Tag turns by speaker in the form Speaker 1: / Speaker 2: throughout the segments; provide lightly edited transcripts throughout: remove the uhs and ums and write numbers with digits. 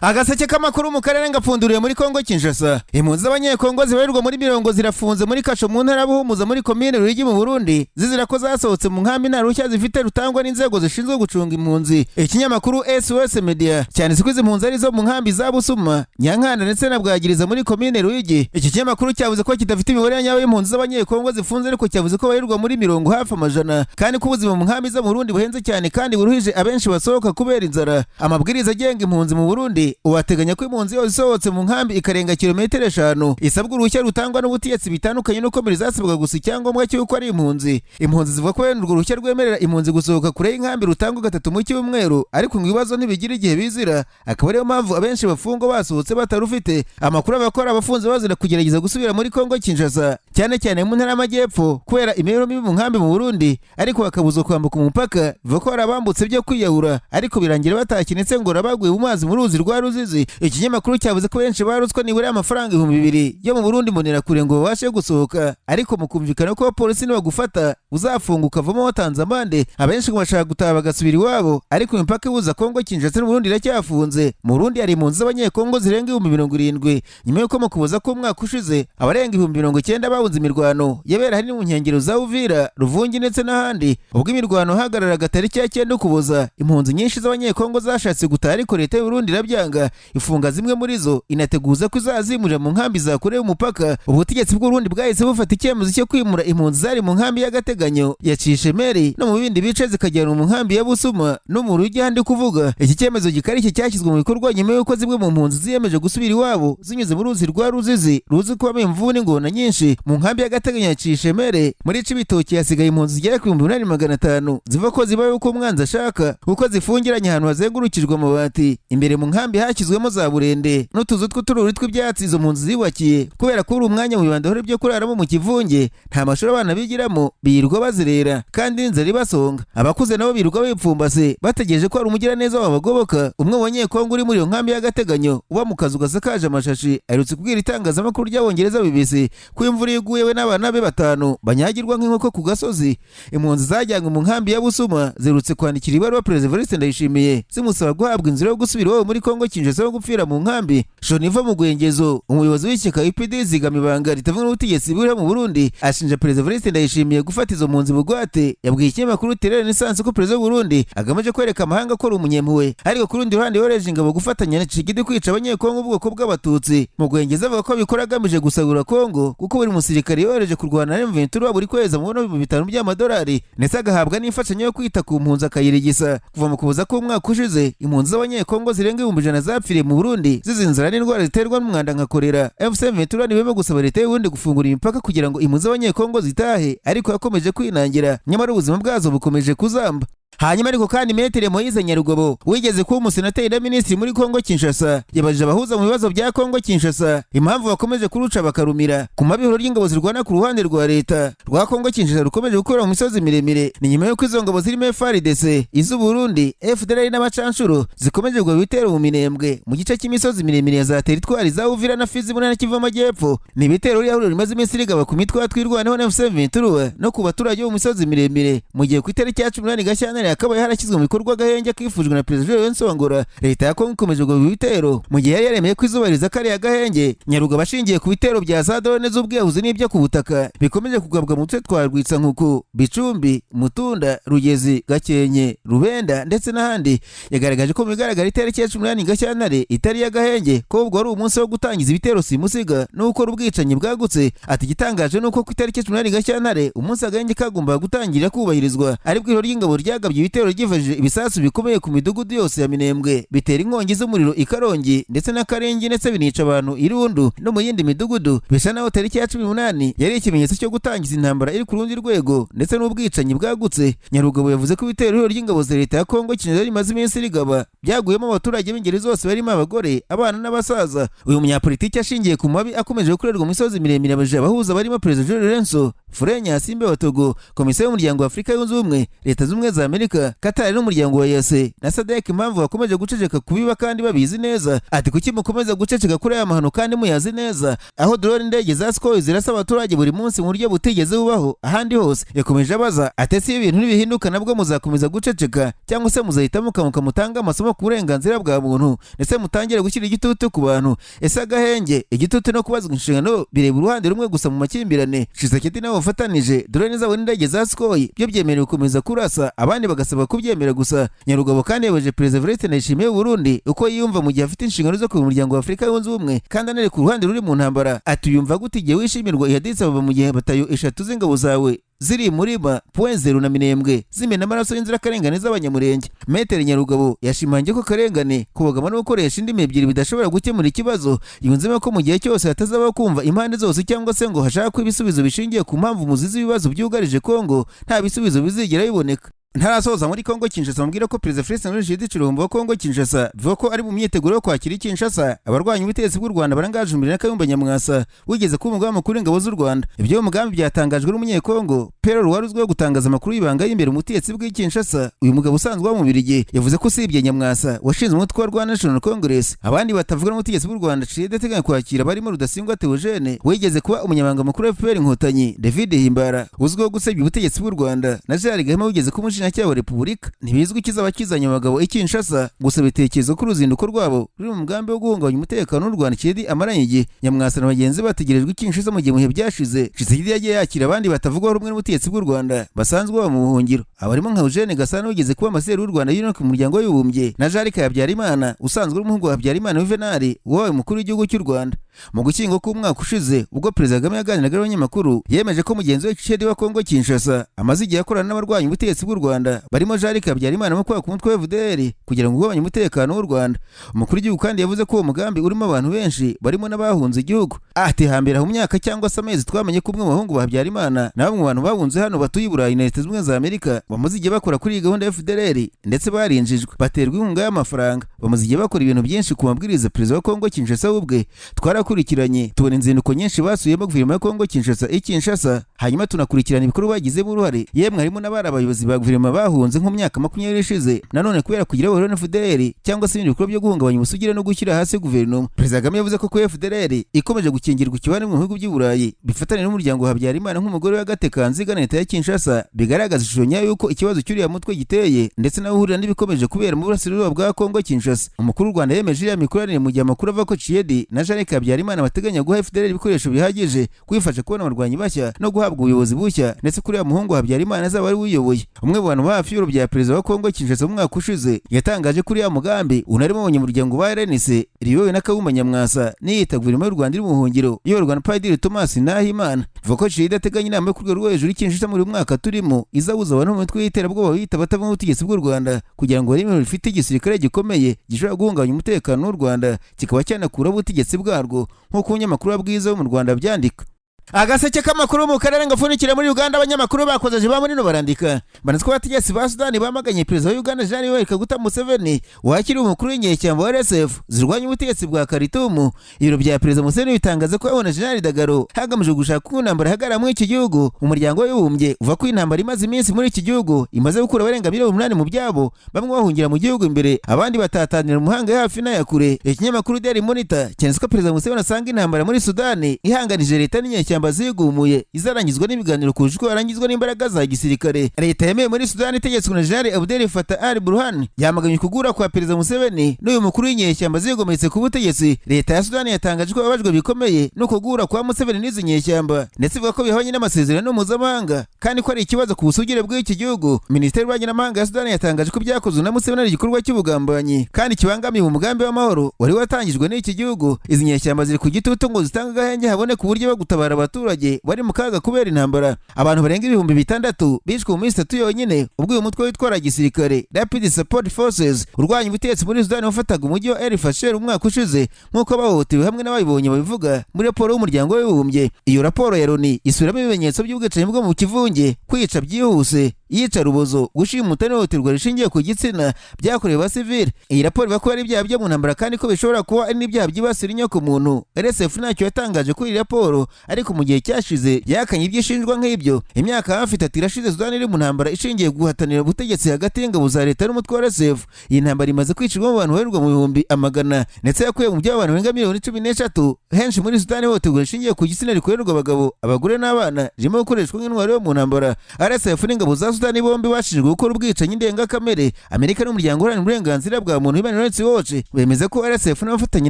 Speaker 1: Agaseke k'amakuru mu karere ngapfunduriye muri Kongo Kinshasa. Impunzi z'Abanyekongo zibarirwa muri mirongo zirafunze muri kasho mu ntara Buhumuza muri komine Ruyigi mu Burundi, zizira ko zasohotse mu nkambi nta ruhushya zifite rutangwa n'inzego zishinzwe gucunga impunzi. Ikinyamakuru SOS Media cyanditse ko izi mpunzi ari zo mu nkambi za Busuma, Nyankanda ndetse na Bwagiriza muri komine Ruyigi. Iki kinyamakuru cyavuze ko kidafite imibare nyayo y'impunzi z'Abanyekongo zifunze, ariko cyavuze ko barirwa muri mirongo hafi amajana, kandi ko ubuzima mu nkambi zo mu Burundi buhenze cyane kandi buruhije, abenshi basohoka kubera inzara. Amabwiriza agenga impunzi mu Burundi ubateganya ko impunzi yose isohotse mu nkambi ikarenga kilometero 5 isabwa uruhushya rutangwa n'ubutegetsi, bitandukanye n'uko mbere zasabwaga gusa icyangombwa cy'uko ari impunzi. Impunzi zivuga ko bene urwo ruhushya rwemerera impunzi gusohoka kure y'inkambi rutangwa gatatu mu cyumweru, ariko ngo ibibazo ntibigira igihe bizira, akaba ariyo mpamvu abenshi bafungwa basohotse batarufite. Amakuru avuga ko hari abafunze bazira kugerageza gusubira muri Kongo Kinshasa, cyane cyane mu ntara y'Amajyepfo, kubera imibereho mibi mu nkambi mu Burundi, ariko bakabuzwa kwambuka umupaka. Bivuga ko hari abambutse byo kwiyahura, ariko birangira batakinitse ngo baguye mu mazi mu ruzi rwa Ruzizi. Ikinyamakuru cyavuze ko benshi barutswa nibura amafaranga 2000 yo mu Burundi mbonerakure ngo babashe gusohoka, ariko mukumvikana ko abapolisi nibagufata uzafunga ukavamo watanze amande. Abenshi ngo bashaka gutaha bagasubira iwabo, ariko imipaka ihuza Kongo Kinshasa n'Uburundi iracyafunze. Mu Burundi hari impunzi z'Abanyekongo zirenga 70,000, nyuma y'uko mu Kuboza k'umwaka ushize abarenga 90,000 bahunze imirwano yabera hari mu nkengero za Uvira, Ruvungi ndetse n'ahandi. Ubwo imirwano hagararaga tariki ya 9 Ukuboza, impunzi nyinshi z'Abanyekongo zashatse gutaha, ariko leta y'u Burundi irabyanga, ifunga zimwe muri zo, inateguza ko izazimurira mu nkambi zakorewe umupaka. Ubutegetsi bw'u Burundi bwahise bufata icyemezo cyo kwimura impunzi zari mu nkambi y'agateganyo ya Cishemeri no mu bindi bice, zikajyanwa mu nkambi ya Busuma no mu Rujya handi kuvuga. Iki cyemezo gikarishye cyashyizwe mu bikorwa nyuma y'uko zimwe mu mpunzi ziyemeje gusubira iwabo zinyuze mu ruzi rwa Ruzizi ruzi kubamo imvubu n'ingona nyinshi. Mu nkambi y'agateganyo ya Cishemere muri Cibitoki hasigaye impunzi zigera ku 8500 ziva ko zibaye uko umwanzi ashaka, kuko zifungiranye ahantu hazengurukijwe amabati. Imbere mu nkambi hashyizwemo za burende n'utuzu tw'utururi tw'ibyatsi izo mpunzi ziyubakiye kubera ko uri umwanya mu bibandahore byo kuraramo mu kivunge. Nta mashuri abana bigiramo, birirwa bazerera kandi inzara ibasonga. Abakuze nabo birirwa bipfumbase bategereje ko hari umugiraneza wabagoboka. Umwe mu Banyekongo uri muri iyo nkambi y'agateganyo uba mu kazu gasakaje amashashi aherutse kubwira itangazamakuru ry'Abongereza BBC ko imvura iyo iguye we n'abana be batanu banyagirwa nk'inkoko ku gasozi. Impunzi zajyanywe mu nkambi ya Busuma ziherutse kwandikira ibaruwa Perezida Evariste Ndayishimiye zimusaba guhabwa inzira yo gusubira iwabo muri Kongo Kinshasa no gupfira mu nkambi. Shoniva mu Gwengezo, umuyobozi w'ishyaka UPD zigama ibanga ritavuga n'ubutegetsi buriho mu Burundi, ashinja Perezida Evariste Ndayishimiye gufata izo mpunzi bugwate. Yabwiye ikinyamakuru Tele Renaissance ko perezida w'u Burundi agamije kwereka amahanga ko ari umunyempuhwe, ariko ku rundi ruhande yohereje ingabo gufatanya na Tshisekedi kwica Abanyekongo b'ubwoko bw'Abatutsi. Mu Gwengeza avuga ko abikora agamije gusahura Kongo, kuko buri musirikare yohereje kurwana na M23 buri kwezi amubona 5000 by'amadolari, ndetse agahabwa n'imfashanyo yo kwita ku mpunzi akayirigisa. Kuva mu Kuboza k'umwaka ushize, impunzi z'Abanyekongo zirenga 100,000 zapfiriye mu Burundi zizize inzara n'indwara ziterwa n'umwanda nka kolera. AFC M23 ntibeme gusaba leta y'u Burundi gufungura imipaka kugira ngo impunzi z'Abanyekongo zitahe, ariko yakomeje kwinangira, nyamara ubuzima bwazo bukomeje kuzamba. Hanyuma ariko kandi Maître Moise Nyarugabo, wigeze kuba umusenateri na minisitiri muri Kongo Kinshasa, yabajije abahuza mu bibazo bya Kongo Kinshasa impamvu bakomeje kuruca bakarumira ku mabihuro ry'ingabo zirwana ku ruhande rwa leta rwa Kongo Kinshasa rukomeje gukorera mu misozi miremire. Ni nyuma y'uko izo ngabo zirimo FARDC, iz'u Burundi, FDLR n'abacanshuro zikomeje kugaba ibitero mu Minembwe, mu gice cy'imisozi miremire ya za teritwari za Uvira na Fizi mu ntara Kivu Amajyepfo. Ni ibitero ririya huriro rimaze iminsi rigaba ku mitwe ya Twirwaneho na M23 no ku baturage bo mu misozi miremire, mu gihe ku itariki ya 18 Gashyantare hakabaye harashyizwe mu bikorwa agahenge kifujwe na Perezida Jules Nsongora. Leta ya Kongo ikomeje kugaba ibitero mu gihe yari yaremeye ko izubahiriza kariya gahenge. Nyarugabo ashingiye ku bitero bya za drone z'ubwiyahuzi n'ibyo ku butaka bikomeje kugabwa mu duce twa Rwitsankuku, Bicumbi, Mutunda, Rugezi, Gakenke, Rubenda ndetse n'ahandi, yagaragaje ko mu bigaragara itariki ya 18 Gashyantare itari iy'agahenge, ko ubwo wari umunsi wo gutangiza ibitero simusiga no gukora ubwicanyi bwagutse. Ati: "Igitangaje ni uko ku itariki ya 18 Gashyantare, umunsi agahenge kagombaga gutangira kubahirizwa, aribwo ihuriro ry'ingabo ryagabye ibitero ryifashishije ibisasu bikomeye ku midugudu yose ya Minembwe, bitera inkongi z'umuriro i Karongi ndetse na Karengi, ndetse binica abantu i Rundu no mu yindi midugudu. Bisa naho tariki ya 18 yari ikimenyetso cyo gutangiza intambara iri ku rundi rwego ndetse n'ubwicanyi bwagutse." Nyarugabo yavuze ko ibitero ihuriro ry'ingabo za leta ya Kongo Kinshasa rimaze iminsi rigaba byaguyemo abaturage b'ingeri zose barimo abagore, abana n'abasaza. Uyu munyapolitiki ashingiye ku mabi akomeje gukorerwa mu misozi miremire, abajije abahuza barimo Perezida Jules Lourenço Faure Gnassingbé wa Togo, Komisiyo y'Umuryango wa Afurika Yunze Ubumwe, Leta Zunze Ubumwe za Amerika, Qatar n'umuryango wa EAC na SADC impamvu bakomeje guceceka kubiba kandi babizi neza. Ati: "Kuki mukomeza guceceka kuri aya mahano kandi muyazi neza, aho drone, indege za Sukhoi zirasa abaturage buri munsi mu buryo butigeze bubaho ahandi hose?" Yakomeje abaza ati: "Ese iyo ibintu nibihinduka nabwo muzakomeza guceceka, cyangwa se muzahita mukamuka mutange amasomo ku burenganzira bwa muntu, ndetse mutangire gushyira igitutu ku bantu? Ese agahenge, igitutu no kubazwa inshingano bireba uruhande rumwe gusa mu makimbirane? Tshisekedi nabo bafatanije, drone zabo n'indege za Sukhoi byo byemerewe gukomeza kurasa, abandi bagasaba kubyemera gusa." Nyarugabo kandi yabaje Perezida Evariste Ndayishimiye w'u Burundi uko yiyumva mu gihe afite inshingano zo kuba umuryango wa Afurika Yunze Ubumwe kandi anereka uruhande ruri mu ntambara. Ati: "Yumva gute igihe wishimirwa i Addis Ababa mu gihe batayo eshatu z'ingabo zawe ziri Murima, Point Zero na Minembwe zimena amaraso y'inzirakarengane z'Abanyamurenge?" Maître Nyarugabo yashimangiye ko akarengane, kubogama no gukoresha indimi ebyiri bidashobora gukemura ikibazo. Yunzemo ko mu gihe cyose hatazabaho kumva impande zose cyangwa se ngo hashakwe ibisubizo bishingiye ku mpamvu muzi z'ibibazo byugarije Kongo, nta bisubizo bizigera biboneka. Ntarasoza muri Kongo Kinshasa, mubwira ko Perezida Felix Antoine Tshilombo wa Kongo Kinshasa bivuga ko ari mu myiteguro yo kwakira i Kinshasa abarwanya ubutegetsi bw'u Rwanda barangaje imbere na Kayumba Nyamwasa wigeze kuba umugaba mukuru w'ingabo z'u Rwanda. Ibyo mugambi byatangajwe n'umunyekongo Pero wari uzwiho gutangaza amakuru y'ibanga y'imbere mu butegetsi bw'i Kinshasa. Uyu mugabo usanzwe wo mu Bubiligi yavuze ko usibye Nyamwasa washinze umutwe wa Rwanda National Congress, abandi batavuga n'ubutegetsi bw'u Rwanda Tshisekedi ateganya kwakira barimo Rudasingwa Theogene wigeze kuba umunyamabanga mukuru wa FPR Inkotanyi, David Himbara uzwiho gusebya ubutegetsi bw'u Rwanda na Gerard Gahima wigeze kuba umushinjacyaha wa Repubulika. Ntibizwi ikizaba kizanye abagabo i Kinshasa, gusa bitekerezwa ko uruzinduko rwabo ruri mu mugambi wo guhungabanya umutekano w'u Rwanda Tshisekedi amaranye igihe. Nyamwasa na bagenzi be bategerejwe i Kinshasa mu gihe mu bihe byashize Tshisekedi yagiye yakira abandi batavugwaho rumwe n'ubutegetsi bw'u Rwanda basanzwe baba mu buhungiro, abarimo nka Eugene Gasana wigeze kuba ambasaderi w'u Rwanda y'Union mu muryango w'Abibumbye na Jean Luc Habyarimana usanzwe uri umuhungu wa Habyarimana Juvenal wabaye umukuru w'igihugu cy'u Rwanda. Mu Gushyingo k'umwaka ushize, ubwo Perezida Kagame yaganiraga n'abanyamakuru, yemeje ko mugenzi we Tshisekedi wa Kongo Kinshasa amaze igihe akorana n'abarwanya ubutegetsi bw'u Rwanda barimo Jean Luc Habyarimana mu kwaka umutwe wa FDLR kugira ngo ugabanye umutekano w'u Rwanda. Umukuru w'igihugu kandi yavuze ko uwo mugambi urimo abantu benshi barimo n'abahunze igihugu. Ati: "Hambere mu myaka cyangwa se amezi twamenye ko umwe mu bahungu ba Habyarimana na bamwe mu bantu bahunze hano batuye i Burayi na Leta Zunze Ubumwe za Amerika bamaze igihe bakora kuri iyi gahunda ya FDLR, ndetse barinjijwe baterwa inkunga y'amafaranga. Bamaze igihe bakora ibintu byinshi ku mabwiriza perezida wa Kongo Kinshasa ubwe. Twarakurikiranye tubona inzinduko nyinshi basuyemo guverinoma ya Kongo Kinshasa i Kinshasa, hanyuma tunakurikirana ibikorwa bagizemo uruhare, yemwe harimo n'abari abayobozi ba guverinoma bahunze nko mu myaka 20 ishize, nanone kubera kugira bahurira na FDLR cyangwa se ibindi bikorwa byo guhungabanya ubusugire no gushyira hasi guverinoma." Perezida Kagame yavuze ko FDLR ikomeje gukingirwa ikibane mu bihugu by'i Burayi bifatanya n'umuryango wa Habyarimana nk'umugore wa Gatekanziga na leta ya Kinshasa, bigaragaza ishusho nyayo y'uko ikibazo cy'uriya mutwe giteye ndetse nawe uhurira n'ibikomeje kubera mu burasirazuba bwa Kongo Kinshasa. Umukuru w'u Rwanda yemeje iriya mikoranire mu gihe amakuru ava ko Tshisekedi na Jean Luc Habyarimana bateganya guha FDLR ibikoresho bihagije, kuyifasha kubona abarwanyi bashya no guhabwa ubuyobozi bushya, ndetse kuri uriya muhungu Habyarimana azaba ari uyoboye. Umwe mu bantu ba hafi y'ibiro bya perezida wa Kongo Kinshasa mu mwaka ushize yatangaje ko uriya mugambi unarimo abanyamuryango ba RNC riyobowe na Kayumba Nyamwasa n'iyita guverinoma y'u Rwanda iri mu buhungiro iyoborwa na Padiri Thomas Nahimana. Bivuga ko Tshisekedi ateganya inama yo ku rwego rwo hejuru i Kinshasa muri uyu mwaka turimo izahuza abantu mu mitwe y'iterabwoba biyita abatavuga ubutegetsi bw'u Rwanda kugira ngo barebe rifite igisirikare gikomeye gishobora guhungabanya umutekano w'u Rwanda kikaba cyanakuraho ubutegetsi bwarwo, nk'uko umunyamakuru wa Bwiza wo mu Rwanda abyandika. Agaseke k'amakuru mu karere ngapfunikira muri Uganda. Abanyamakuru bakozeje ba muri barandika banatse ko abategetsi ba Sudani bamaganye perezida wa Uganda Jean Yoweri Kaguta Museveni wakiriye umukuru w'inyeshyamba wa RSF zirwanya ubutegetsi bwa Khartoum. Ibiro bya perezida Museveni bitangaza ko yabona General Dagalo hagamijwe gushaka ko intambara ihagarara muri iki gihugu. Umuryango w'Abibumbye uva ko intambara imaze iminsi muri iki gihugu imaze gukura abarenga miliyoni 8 mu byabo, bamwe bahungira mu gihugu imbere, abandi batatanira mu mahanga hafi n'aya kure. Ikinyamakuru Daily Monitor cyanditse ko perezida Museveni asanga intambara muri Sudani ihanganije leta n'inyeshyamba zigumuye izarangizwa n'ibiganiro kurusha uko yarangizwa n'imbaraga za gisirikare. Leta yemewe muri Sudani itegetswe na General Abdel Fattah al Burhan yamaganye ukugura kwa perezida Museveni n'uyu mukuru w'inyeshyamba zigometse ku butegetsi. Leta ya Sudani yatangaje ko babajwe bikomeye no kugura kwa Museveni n'izi nyeshyamba, ndetse ivuga ko bihabanye n'amasezerano mpuzamahanga kandi ko ari ikibazo ku busugire bw'iki gihugu. Minisiteri y'Ububanyi n'Amahanga ya Sudani yatangaje ko ibyakozwe na Museveni ari igikorwa cy'ubugambanyi kandi kibangamiye umugambi w'amahoro wari watangijwe n'iki gihugu. Izi nyeshyamba ziri ku gitutu ngo zitange agahenge haboneke uburyo bwo gutabara abaturage bari mu kaga kubera intambara. Abantu barenga 6000 bishwe mu minsi 3 yonyine ubwo uyu mutwe witwara gisirikare Rapid Support Forces urwanya ubutegetsi muri Sudani wafataga umujyi wa El Fasher umwaka ushize, nk'uko abahohotewe hamwe n'abayibonye babivuga muri raporo y'umuryango w'Abibumbye. Iyo raporo ya Loni isubiramo ibimenyetso by'ubwicanyi bwo mu kivunge, kwica byihuse, Iyicarubozo, gushimuta n'ihohoterwa rishingiye ku gitsina byakorewe abasivili. Iyi raporo ivuga ko ari ibyaha byo mu ntambara kandi ko bishobora kuba ari n'ibyaha byibasira inyoko muntu. RSF ntacyo yatangaje kuri iyi raporo, ariko mu gihe cyashize yahakanye ibyo ishinjwa nk'ibyo. Imyaka hafi 3 irashize Sudani iri mu ntambara ishingiye guhatanira ubutegetsi hagati y'ingabo za leta n'umutwe wa RSF. Iyi ntambara imaze kwicirwamo abantu babarirwa mu bihumbi amagana, ndetse yakuye mu by'abantu barenga miliyoni 13. Henshi muri Sudani, ihohoterwa rishingiye ku gitsina rikorerwa abagabo, abagore n'abana ririmo gukoreshwa nk'intwaro yo mu ntambara. RSF n'ingabo za Sudani bombi bashinjwe gukora ubwicanyi ndengakamere. Amerika n'umuryango uharanira uburenganzira bwa muntu Human Rights Watch bemeza ko RSF n'abafatanya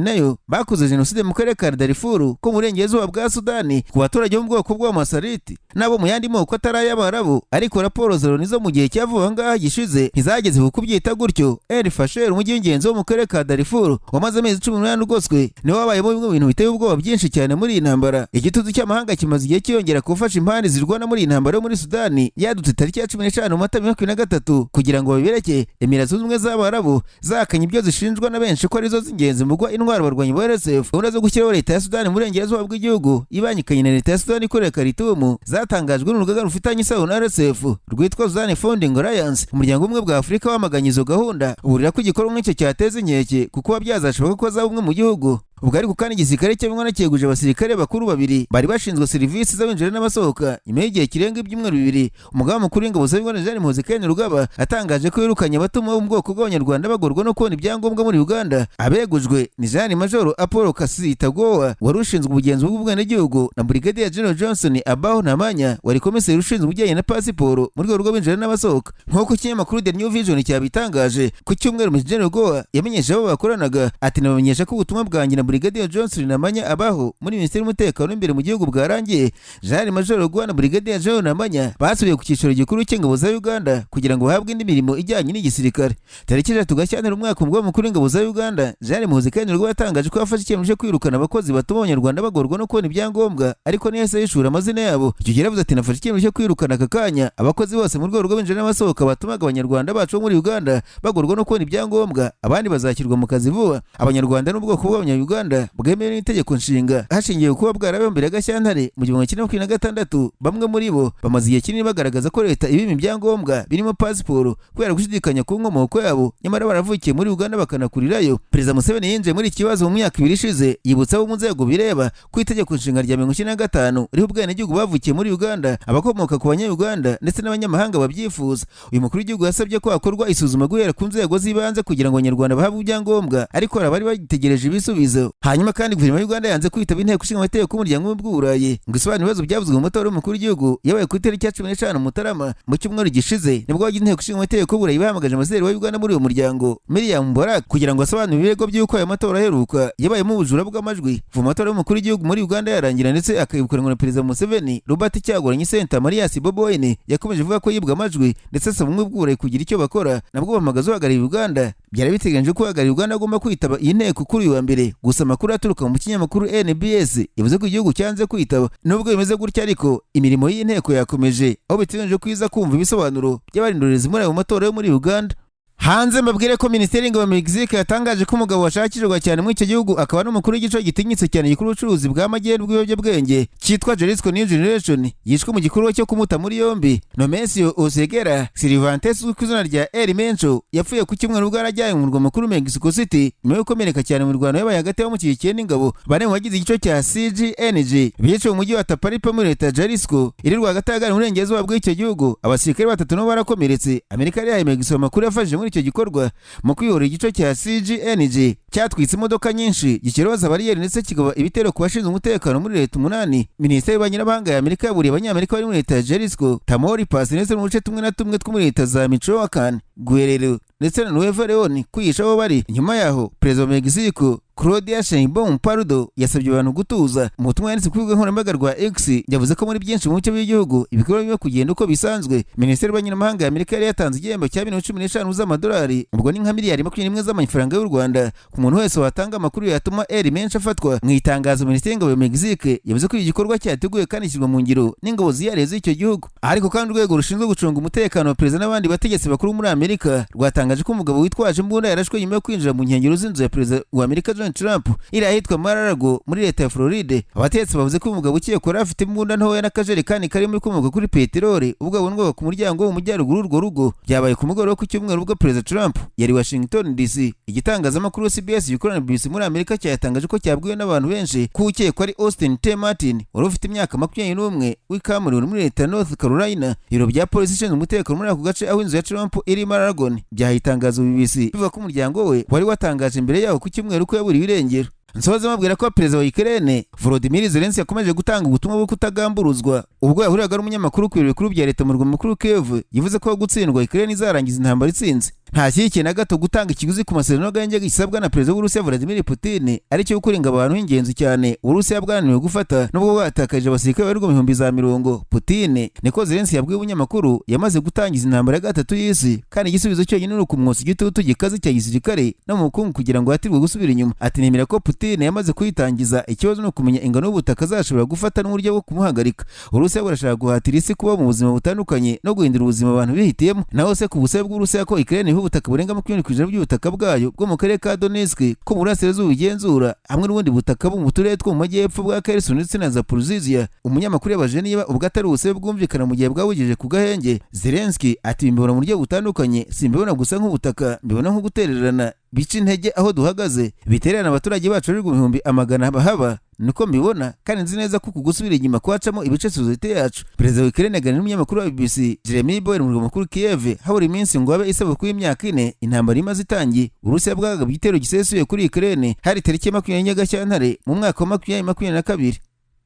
Speaker 1: nayo bakoze jenoside mu karere ka Darfur ko mu burengerazuba bwa Sudani ku baturage bo mu bwoko bw'Amasaliti n'abo mu yandi moko atari ay'Abarabu. Ariko raporo za Loni zo mu gihe cya vuba ngaha gishize ntizageze ku kubyita gutyo. El Fasher, umujyi w'ingenzi wo mu karere ka Darfur wamaze amezi 18 ugoswe, niwo wabayemo bimwe mu bintu biteye ubwoba byinshi cyane muri iyi ntambara. Igitutu cy'amahanga kimaze igihe cyiyongera gufasha impande zirwana muri iyi ntambara yo muri Sudani yadutse tariki ya 15 Mata 2023 kugira ngo babireke. Emira Zunze Ubumwe z'Abarabu zahakanye ibyo zishinjwa na benshi ko arizo z'ingenzi mu guha intwaro abarwanyi ba RSF. Gahunda zo gushyiraho leta ya Sudani mu burengerazuba bw'igihugu ibangikanye na leta ya Sudani ikorera Khartoum zatangajwe n'urugaga rufitanye isano na RSF rwitwa Sudan Founding Alliance. Umuryango Umwe bwa Afurika wamaganye izo gahunda, uburira ko igikorwa nk'icyo cyateza inkeke kuko byazashoboka ko azaba umwe mu gihugu. Ubwo ariko kandi igisirikare cy'Abanyarwanda cyeguje abasirikare bakuru babiri bari bashinzwe serivisi z'abinjira n'abasohoka, nyuma y'igihe kirenga ibyumweru 2 umugaba mukuru w'ingabo za Uganda, Jean Muhoozi Kainerugaba, atangaje ko yirukanye abatuma bo mu bwoko bw'Abanyarwanda bagorwa no kubona ibyangombwa muri Uganda. Abegujwe ni Jean Major Apollo Kasita Gowa wari ushinzwe ubugenzuzi bw'ubwenegihugu na Brigadier General Johnson Abaho Namanya wari komiseri ushinzwe ibijyanye na pasiporo mu rwego rw'abinjira n'abasohoka, nk'uko ikinyamakuru The New Vision cyabitangaje. Ku cyumweru, Maj General Gowa yamenyesheje abo bakoranaga ati: "Nabamenyesha ko ubutumwa bwanjye na Brigadier Johnson Namanya abaho muri Minisiteri y'Umutekano w'imbere mu gihugu bwarangiye." Jean Major Gowa na Brigadier General Namanya basubiye ku cyicaro gikuru cy'ingabo za Uganda kugira ngo bahabwe indi mirimo ijyanye n'igisirikare. Tariki 3 Gashyantare umwaka, umugaba mukuru w'ingabo za Uganda, Jean Muhoozi Kainerugaba, yatangaje ko yafashe icyemezo cyo kwirukana abakozi batuma Abanyarwanda bagorwa no kubona ibyangombwa, ariko ntiyahise yishura amazina yabo. Icyo gihe yaravuze ati: "Nafashe icyemezo cyo kwirukana aka kanya abakozi bose mu rwego rw'abinjira n'abasohoka batumaga Abanyarwanda bacu bo muri Uganda bagorwa no kubona ibyangombwa. Abandi bazashyirwa mu kazi vuba." Abanyarwanda n'ubwoko bw'Abanyayuganda bwemewe n'itegeko nshinga hashingiwe kuba bwarabaye mbere ya Gashyantare mu 1926. Bamwe muri bo bamaze igihe kinini bagaragaza ko leta ibima ibyangombwa birimo pasiporo kubera gushidikanya ku nkomoko yabo, nyamara baravukiye muri Uganda bakanakurirayo. Perezida Museveni yinjiye muri iki kibazo mu myaka 2 ishize, yibutsa abo mu nzego bireba ko itegeko nshinga rya 95 riha ubwenegihugu bavukiye muri Uganda, abakomoka ku Banyayuganda ndetse n'abanyamahanga babyifuza. Uyu mukuru w'igihugu yasabye ko hakorwa isuzuma guhera ku nzego z'ibanze kugira ngo Abanyarwanda bahabwe ibyangombwa, ariko hari abari bagitegereje ibisubizo. Hanyuma kandi guverinoma y'u Uganda yanze kwitaba inteko ishinga amategeko y'Umuryango w'Ubumwe bw'Uburayi ngo isobanure ibibazo byavuzwe mu matora y'umukuru w'igihugu yabaye ku itariki ya 15 Mutarama. Mu cyumweru gishize nibwo abagize inteko ishinga amategeko y'Uburayi bahamagaje ambasaderi wa Uganda muri uyu muryango, Miriam Borak, kugira ngo asobanure ibirego by'uko ayo matora aheruka yabayemo ubujura bw'amajwi. Kuva amatora y'umukuru w'igihugu muri Uganda yarangira ndetse akayibukanwa na Perezida Museveni, Robert Kyagulanyi Ssentamu alias Bobi Wine yakomeje avuga ko yibwe amajwi, ndetse asaba Ubumwe bw'Uburayi kugira icyo bakora, nabwo bahamagaza uhagarariye Uganda. Byari biteganyijwe ko uhagarariye Uganda agomba kwitaba iyi nteko kuri uyu wa mbere, gusa amakuru aturuka mu kinyamakuru NBS yavuze ko igihugu cyanze kwitaba. Nubwo bimeze gutya ariko, imirimo y'iyi nteko yakomeje, aho biteganyijwe ko iza kumva ibisobanuro by'abarindorerezi muri ayo matora yo muri Uganda. Hanze mbabwire ko Minisiteri y'Ingabo ya Mexique yatangaje ko umugabo washakishwaga cyane muri icyo gihugu, akaba n'umukuru w'igice gitinyitse cyane gikora ubucuruzi bwa magendu bw'ibiyobyabwenge cyitwa Jalisco New Generation, yishwe mu gikorwa cyo kumuta muri yombi. Nemesio Oseguera Cervantes uzwi ku izina rya El Mencho yapfuye ku cyumweru ubwo yarajyanye mu murwa mukuru Mexico City, nyuma yo gukomereka cyane mu mirwano yabaye hagati y'abamushyigikiye n'ingabo. Bane mu bagize igice cya CJNG biciwe mu mujyi wa Tapalpa muri leta ya Jalisco iri rwagati ahagana mu burengerazuba bw'icyo gihugu. Abasirikare batatu nabo barakomeretse. Amerika yari yahaye Mexico amakuru yafashije muri icyo gikorwa mu kwihora igice cya CJNG cyatwitse imodoka nyinshi, gikiroza bariyeri ndetse kigaba ibitero ku bashinzwe umutekano muri leta umunani. Minisiteri y'Ububanyi n'Amahanga ya Amerika yaburiye Abanyamerika bari muri leta ya Jalisco, Tamaulipas ndetse no mu duce tumwe na tumwe two muri leta za Michoacan, Guerrero ndetse na Nuevo Leon kwihisha aho bari. Nyuma yaho Perezida wa Mexico, Claudia Sheinbaum Pardo, yasabye abantu gutuza. Mu butumwa yanditse ku rubuga nkoranyambaga rwa X, yavuze ko muri byinshi mu bice by'igihugu ibikorwa birimo kugenda uko bisanzwe. Minisiteri y'Ububanyi n'Amahanga ya Amerika yari yatanze igihembo cya miliyoni 15 z'amadolari, ubwo ni nka miliyari 21 z'amafaranga y'u Rwanda, ku muntu wese watanga amakuru yatuma El Mencho afatwa. Mu itangazo, Minisiteri y'Ingabo ya Mexique yavuze ko iki gikorwa cyateguwe kandi ishyirwa mu ngiro n'ingabo zihariye z'icyo gihugu. Ariko kandi urwego rushinzwe gucunga umutekano wa perezida n'abandi bategetsi bakuru muri Amerika rwatangaje ko umugabo witwaje imbunda yarashwe nyuma yo kwinjira mu nkengero z'inzu ya perezida wa Amerika Donald Trump iri ahitwa Mar-a-Lago muri leta ya Floride. Abategetsi bavuze ko umugabo ukekwa yari afite imbunda ntoya n'akajerekani karimo ibikomoka kuri peteroli ubwo abonwaga ku muryango wo mu majyaruguru w'urwo rugo. Byabaye ku mugoroba ku cyumweru ubwo perezida Trump yari Washington DC. Igitangazamakuru CBS gikorana na BBC muri Amerika cyatangaje ko cyabwiwe n'abantu benshi ko ukekwa ari Austin T. Martin wari ufite imyaka 21 w'i Cameroon muri leta ya North Carolina. Ibiro bya polisi ishinzwe umutekano muri ako gace aho inzu ya Trump iri Mar-a-Lago byahaye itangazo BBC bivuga ko umuryango we wari watangaje mbere yaho ku cyumweru ko yaburiwe irengero. Nsoza mabwira ko perezida wa Ukraine Volodymyr Zelensky yakomeje gutanga ubutumwa bwo kutagamburuzwa ubwo yahuriraga n'umunyamakuru ku biro bikuru bya leta mu murwa mukuru Kiev. Yavuze ko gutsindwa, Ukraine izarangiza intambara itsinze. Ntashyigikiye na gato gutanga ikiguzi ku masezerano y'agahenge gisabwa na perezida w'Uburusiya Vladimir Putin, aricyo kuringa abantu b'ingenzi cyane Uburusiya bwananiwe gufata nubwo bwatakaje abasirikare barirwa mu bihumbi za mirongo. Putin, niko Zelensky yabwiye umunyamakuru, yamaze gutangiza intambara ya gatatu y'isi, kandi igisubizo cyonyine ni ukumwotsa igitutu gikaze cya gisirikare no mu bukungu kugira ngo ahatirwe gusubira inyuma. Ati: "Nemera ko Putin yamaze kuyitangiza, ikibazo ni ukumenya ingano y'ubutaka azashobora gufata n'uburyo bwo kumuhagarika. Uburusiya burashaka guhatira isi kuba mu buzima butandukanye no guhindura ubuzima abantu bihitiyemo." Naho se ku busabe bw'Uburusiya ko Ukraine iha ubutaka burenga 20% by'ubutaka bwayo bwo mu karere ka Donetsk ko mu burasirazuba bugenzura, hamwe n'ubundi butaka bwo mu turere two mu majyepfo bwa Kherson ndetse na Zaporizhzhia, umunyamakuru yabajije niba ubwo atari ubusabe bwumvikana mu gihe bwabugejeje ku gahenge. Zelensky ati: "Mbibona mu buryo butandukanye, simbibona gusa nk'ubutaka, mbibona nko gutererana bica intege aho duhagaze, bitererana abaturage bacu bari mu bihumbi amagana bahaba. Niko mbibona, kandi nzi neza ko uku gusubira inyuma kwacamo ibice sosiyete yacu." Perezida wa Ukraine aganira n'umunyamakuru wa BBC Jeremy Bowen mu murwa mukuru Kiev habura iminsi ngo habe isabukuru y'imyaka 4 intambara imaze itangiye. Uburusiya bwagabye igitero gisesuye kuri Ukraine hari tariki ya 20 Gashyantare mu mwaka wa 2022.